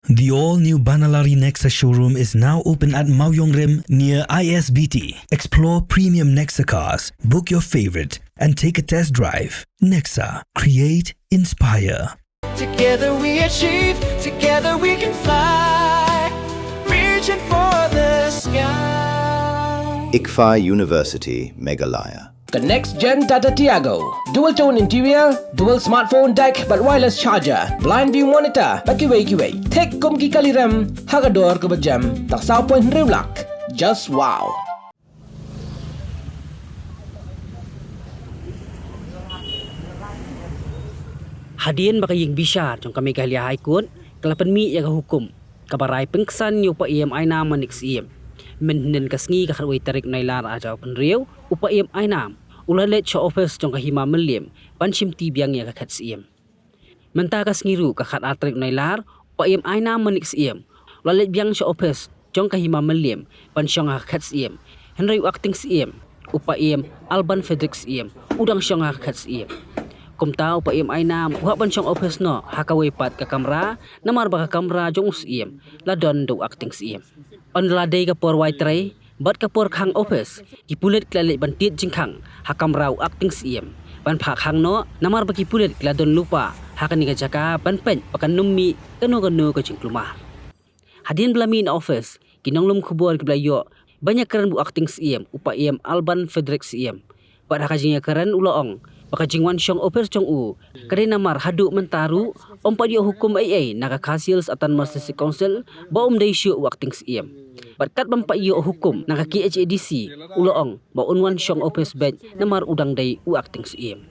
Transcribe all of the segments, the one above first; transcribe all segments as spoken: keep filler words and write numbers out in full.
The all-new Banalari Nexa showroom is now open at Mawiongrim near I S B T. Explore premium Nexa cars, book your favorite, and take a test drive. Nexa, create, inspire. Together we achieve, together we can fly, reaching for the sky. ICFAI University, Meghalaya. Ka next gen Tata Tiago. Dual tone interior, dual smartphone deck bad wireless charger, blind view monitor bad kiwei kiwei. Thik kum ki kali rem ha ka dor kaba jem tang saw point hynriew lak. Just wow. Hadien ba ka ïing bishar jong ka Meghalaya High Court ka la pynmih ïa ka hukum kaba rai pynksan ïa u Paiem Ainam Manik Syiem. Mynhynnin ka sngi ka khatwei tarik Nailar arhajar arphew hynriew, u Paiem Ainam u la leit sha ophis jong ka Hima Mylliem ban shimti biang ïa ka khet Syiem. Mynta ka sngi ruh ka khatar tarik Nailar, u Paiem Ainam Manik Syiem u la leit biang sha ophis jong ka Hima Mylliem ban shong ha ka khet Syiem. Hynrei u Acting Syiem, u Paiem Alban Frederick Syiem, u dang shong ha ka khet Syiem. Kumta u Paiem Ainam u hap ban shong ophis noh ha kawei pat ka kamra, namar ba ka kamra jong u Syiem la don da u Acting Syiem. Ynda la dei ka por wai trei bad ka por khang ophis, ki pulit ki la leit ban tied jingkhang ha kamra u Acting Syiem ban phah khang noh, namar ba ki pulit ki la don lypa ha kane ka jaka ban peit ba kan ym mih kano kano ka jingkulmar. Hadien ba la mih na ophis, ki nonglum khubor kiba la ïoh ban ïakren bad u Acting Syiem, u Paiem Alban Frederick Syiem. Bad ha ka jingïakren u la ong ba ka jingwan shong ophis jong u ka dei namar haduh mynta ruh ym pat ïoh hukum ei ei na ka Khasi Hills Autonomous District Council ba um dei shuh u Acting Syiem. Bad katba ym pat ïoh hukum na ka K H A D C, u la ong ba un wan shong ophis beit namar u dang dei u Acting Syiem.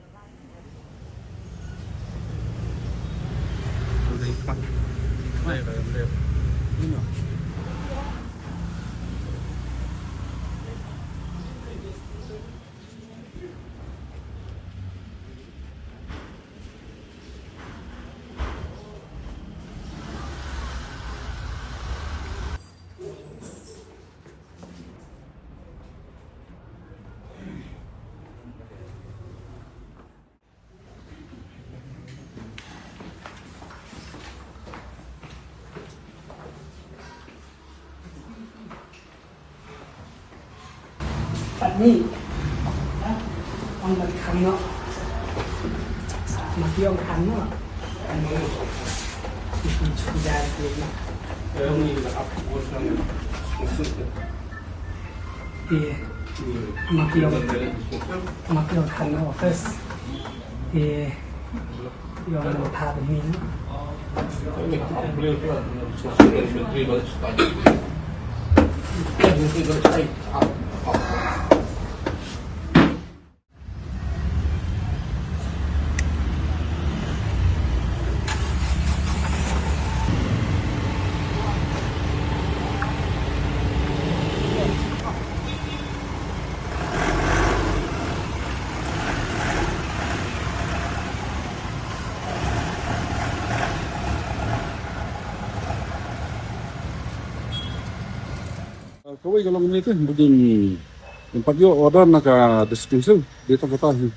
Pat ni. Ha? Ong ba khang noh. Ma ki ong khang noh. Khang noh. Ki pun chuku jar ki noh. Ki ma ki ong, ma ki ong khang noh office. Ki Kawei ka long ne te, ba ngim pat ïoh order na ka District Council, dei tang kata hi.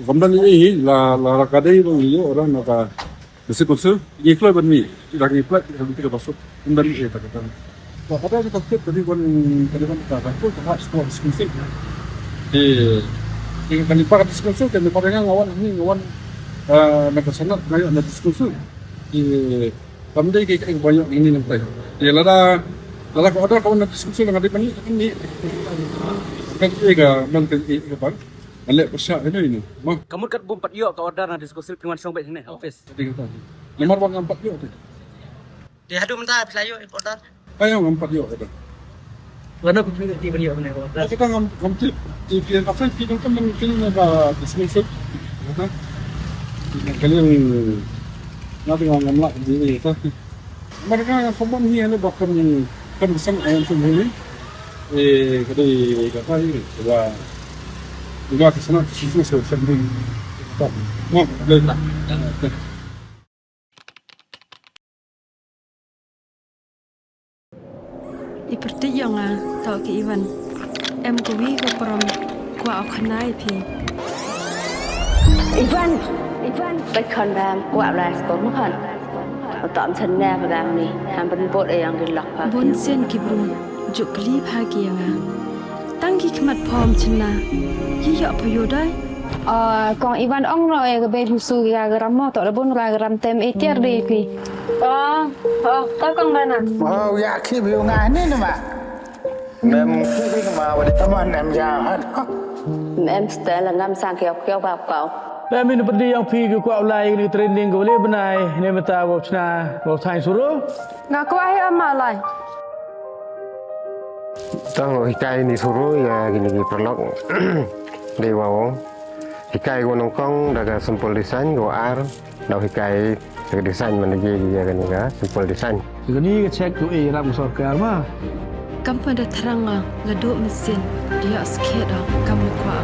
Kam don ei ei, la, la ka dei ba ngi ïoh order na ka District Council, ngi kloi ban mih, ïa ngi kloi, ïa ngi kloi ban suk, ym don ei ei tang kata. Ba ka dei ka tip, ka dei ban, ka dei ban ka, ka, ka, ka, District Council. Te, te ka lypa ka District Council, te lypa ka nga wan, nga wan, ah, na ka Senate, nga ïoh na District Council. Te, kam dei ka, ka, ba ïoh ngi ngi nang tai. Te lada, lada ka order ka wan na District Council, nga dei ban mih, ka mih. Ka, ka, ka, ban, ka, ka, ka, ban. Ngan leh pyrshah ïa ino ino. Mo. Ka mut kat bym pat ïoh ka order na District Council phin wan shong beit hangne ha office. Dei kata. Namar ba ngam pat ïoh te. Te haduh mynta phi la ïoh order? Ai ngam pat ïoh order. Lano phi phi ban ïoh hangne order? Kita ngam ngam tip. Te phi ka friend phi kan kan phi na ka District Council. Kata. Kali nga tengok ngam lah di kata. Namar ka nga kham hi ane ba kan kan sang ayam sum hi. Eh, ka dei kata hi, ka dei ka sana ka sisi sa sa ni. Mo, dei ta. I pyrthei ïa nga, to ki Ivan. Em ko wi ko prom, kwah u khana ïa phi. Ivan, Ivan, bai khon bam, kwah rai sko mo khon. Tam chan ne pa gang ni. Ham ban bot e yang di lak pa. Bun sien ki bru. Juk kli pha ki yang a. Tang ki khmat phom chin na. Yi yok pa yo dai. Ah, kong Ivan ong no e ka be busu ya ka ram mo to da bun ra ka ram tem e tiar de ki. Oh, oh, ka kong dana. Oh, ya ki bi nga ni na ma. Mem ki bi ma wa di taman em ya ha. Mem stel ngam sang kiau kiau ba kau. Mem in pedi yang pi ki kwah ulai ni training ko le benai ne meta wa chna wa thai suru. Nga kwah ya ma lai. Tang hikai ni suru ya kini ki perlok. Dei wa wong. Hikai ko nongkong da ka simple design ko ar. Dau hikai ka design man ji ya kani ka simple design. Kani ka check ko e ram sorkar ma. Kam pada terang ah, la duk mesin, dia skhet ah, kam le kwah.